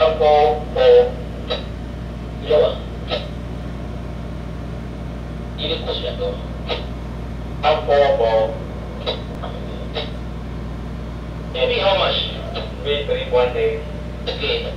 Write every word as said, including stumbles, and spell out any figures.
Ampo, po. Ilawa. Ini khusus ya, tuh. Ampo, po. Jadi how much? Wait, three point eight. Oke.